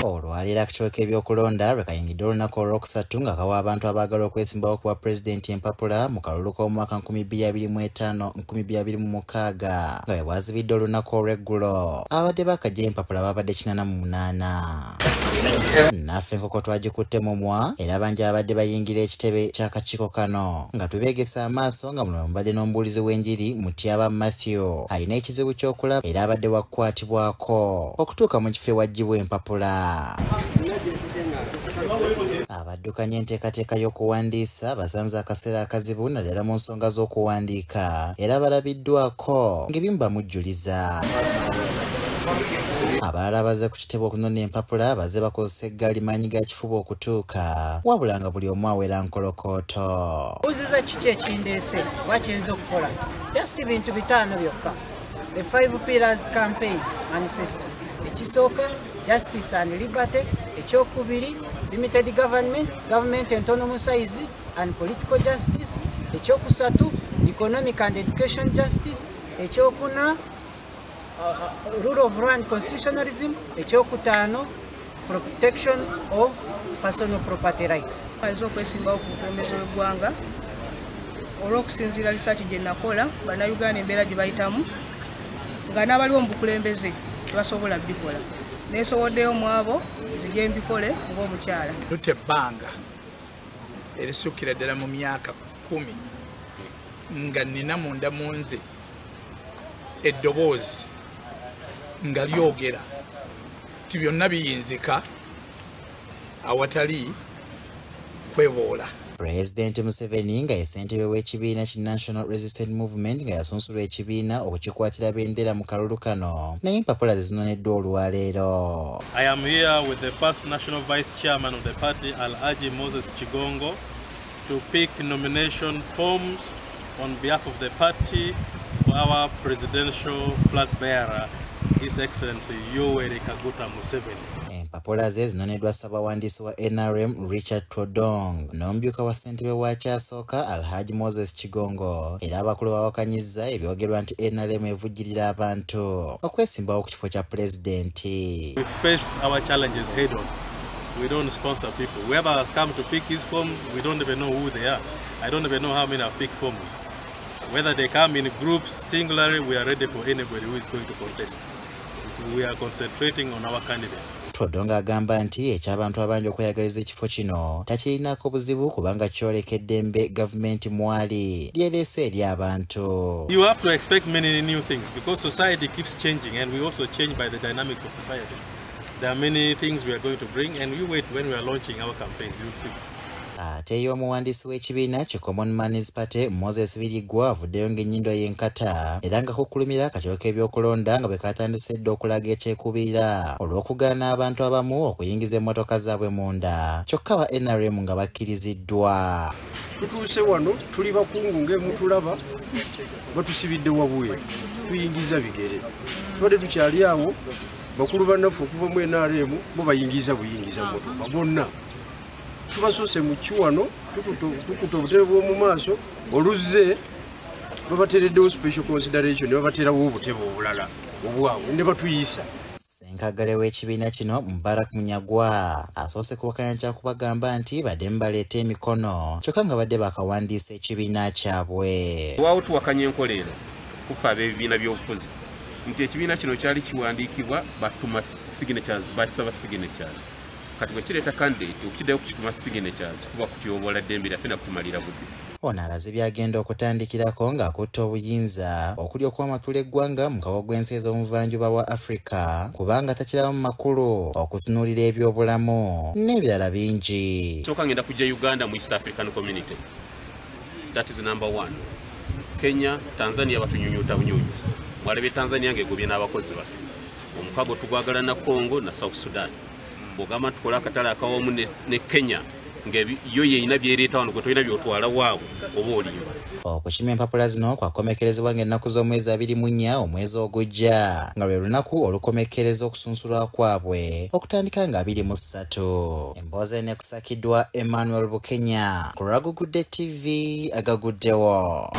Olwaleero akakiiko k'ebyokulonda lwe kayingidde olunaku olwokusatu nga kawa abantu abaagala okwesimbawo ku bwa pulezidenti empapula mu kalulu k'omwaka 2025-2026 nga bwe bwazibidde olunaku olw'eggulo. Ababadde bakajja empapula babadde 88. Naffe enkoko twagikutte mumwa era bangi abadde bayingira ekitebe ky'akakiiko kano nga tubeegesa amaaso nga muno mubadde n'omubuulizi w'enjiri Mutyaba Matthew alina ekizibu ky'okulaba era abadde wakukwatibwako okutuuka mu kifo ewaggyibwa empapula. Abaddukanya enteekateeka y'okuwandiisa basanze akaseera akazibu naddala mu nsonga z'okuwandiika era balabiddwako ng'ebimu bamujjuliza. Abalala bazze ku kitebe okunona empapula bazze bakozesa eggaali maanyi ga kifuba okutuuka wabula nga buli omu awera nkolokooto. Buuziza kiki ekindeese oba kiyinza okukola just bintu 5 byokka. The 5 Pillars Campaign Manifesto. Ekisooka, Justice and Liberty. Ekyokubiri, Limited Government, Government entono mu size and Political Justice. Ekyokusatu, Economic and Education Justice. Ekyokuna, Rule of Law and Constitutionalism. Ekyokutaano, Protection of Personal Property Rights. Ayinza okwesimbawo ku bukulembeze bw'eggwanga olw'okusinziira research gye nakola, Bannayuganda embeera gye bayitamu nga n'abaliwo mu bukulembeze tebasobola bikola. Neesoboddeyo mu abo nzije mbikole ng'omukyala. Tutte ebbanga erisukkira ddala mu myaka 10 nga nnina munda mu nze eddoboozi nga lyogera nti byonna biyinzika awatali kweboola. Pulezidenti Museveni nga ye ssentebe w'ekibiina ki National Resistance Movement nga yasunsulwa ekibiina okukikwatira bendera mu kalulu kano naye empapula ze zinoneddwa olwaleero. I am here with the first national vice chairman of the party, Alhaji Moses Kigongo, to pick nomination forms on behalf of the party for our presidential flag bearer, His Excellency Yoweri Kaguta Museveni. Empapula ze zinoneddwa ssabawandiisi wa NRM Richard Todong n'omumyuka wa ssentebe wa kyasooka Alhaji Moses Kigongo era abakulu bawakanyizza ebyogerwa nti NRM evujjirira abantu okwesimbawo ku kifo kya pulezidenti. We faced our challenges head on. We don't sponsor people. Whoever has come to pick his forms, we don't even know who they are. I don't even know how many have picked forms. Whether they come in groups, singularly, we are ready for anybody who is going to contest. We are concentrating on our candidate. Todong agamba nti eky'abantu abangi okweyagaliza ekifo kino takirinaako buzibu kubanga kyoleka eddembe gavumenti mwali lyereese eri abantu. You have to expect many new things because society keeps changing and we also change by the dynamics of society. There are many things we are going to bring and we wait when we are launching our campaigns, you'll see. Ate ye omuwandiisi w'ekibiina ki Common Man's Party Moses Birigwa avuddeyo ng'ennyindo y'enkata era nga kukkulumira akakiiko k'ebyokulonda nga bwe katandise dda okulaga ekyekubiira olw'okugaana abantu abamu okuyingiza emmotoka zaabwe munda kyokka ba NRM nga bakkiriziddwa. Tutuuse wano tuli bakungu ng'emutulaba batusibidde wabweru tuyingiza bigere tubadde tukyali awo bakulu bannaffe okuva mu NRM bo bayingiza buyingiza mmotoka bonna. Tubasoose mu kiwano tukuta obutebe bw'omu maaso oluzze babateereddewo special consideration ne babateerawo obutebe obulala obwabwe ne batuyisa. Ssenkagale w'ekibiina kino Mubarak Munyagwa asoose kuwakanya kyakubagamba nti baddemu baleeta emikono kyokka nga badde bakawandiisa ekibiina kyabwe. Waawo tuwakanya enkola eno kufa ab'ebibiina by'obufuzi nti ekibiina kino kyali kiwandiikibwa batuma signatures, bakisaba signatures. Kati bwe kireeta candidate okukiddayo kukituma signatures kuba kutyoboola ddembe lyaffe na kutumalira budde. Ono alaze by'agenda okutandikirako ng'akutte obuyinza okuli okwamatula eggwanga mu kawo gw'ensi ez'omuvanjuba wa Afrika kubanga takirabamu makulu okutunuulira ebyobulamu n'ebirala bingi. Sooka ngenda kujja Uganda mu East African Community. That is number 1. Kenya, Tanzania batunyunyuta bunyunyusi. Mwalabye Tanzania ng'egobye n'abakozi baffe. Omukago tugwagala na Congo na South Sudan. Bw'ogamba tukola akatale akawamu ne Kenya yo yeyina byereeta wano gwe tolina by'otwala waabwe oba olimba. Okukima empapula zino kwakomekerezebwa ng'ennaku z'omwezi 24 omwezi ogujja nga lwe lunaku olukomekereza okusunsulwa kwabwe okutandika nga 23. Emboozi eno ekusakiddwa Emmanuel Bukenya ku Lwagugudde TV agaguddewo.